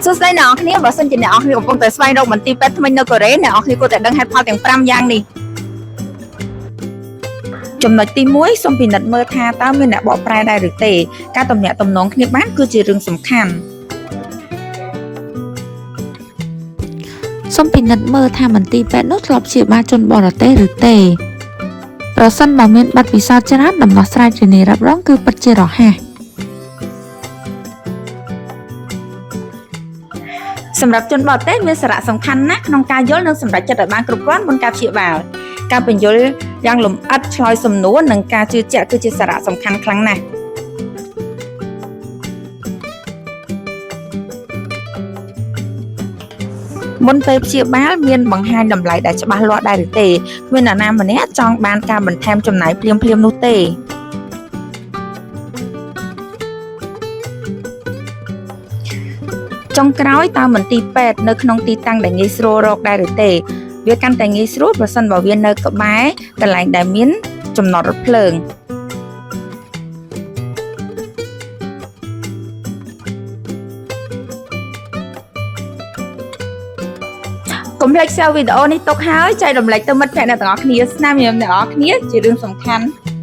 សួស្តីអ្នកនរគ្នាបើសិនជាអ្នកនរគ្នាកំពុងតែស្វែងរកមន្ទីរពេទ្យធ្មេញនៅកូរ៉េអ្នកនរគ្នាគួរតែដឹងហេតុផលទាំង5យ៉ាងនេះចំណុចទី1សូមពិនិត្យមើលថាតើមានអ្នកបកប្រែដែរឬទេការទំនាក់ទំនងគ្នាបានគឺជារឿងសំខាន់ សូមពិនិត្យមើលថាមន្ទីរពេទ្យនោះធ្លាប់ព្យាបាលជនបរទេសឬទេប្រសិនបើមានបទពិសោធន៍ច្រើនដំណោះស្រាយធានារ៉ាប់រងគឺពិតជារហ័ស សម្រាប់ជនបរទេសមានសារៈសំខាន់ណាស់ក្នុងការយល់និងសម្រេចចិត្តឲ្យបានគ្រប់គ្រាន់មុនការព្យាបាលការបញ្យល់យ៉ាងលម្អិតឆ្លើយសំណួរនិងការជឿជាក់គឺជាសារៈសំខាន់ខ្លាំងណាស់មុនពេលព្យាបាលមានបង្ហាញតម្លៃដែលច្បាស់លាស់ដែរឬទេគ្មាននរណាម្នាក់ចង់បានការបន្ថែមចំណាយភ្លាមៗនោះទេចុងក្រោយតើមន្ទីរពេទ្យនៅក្នុងទីតាំងដែលងាយស្រួលរកដែរឬទេវាកាន់តែងាយស្រួលប្រសិនបើវានៅក្បែរកន្លែងដែលមានចំណតរថភ្លើងកុំភ្លេច share វីដេអូនេះទុកហើយចែករំលែកទៅមិត្តភ័ក្តិអ្នកទាំងអស់គ្នាស្នាមញញឹមអ្នកទាំងអស់គ្នាជារឿងសំខាន់។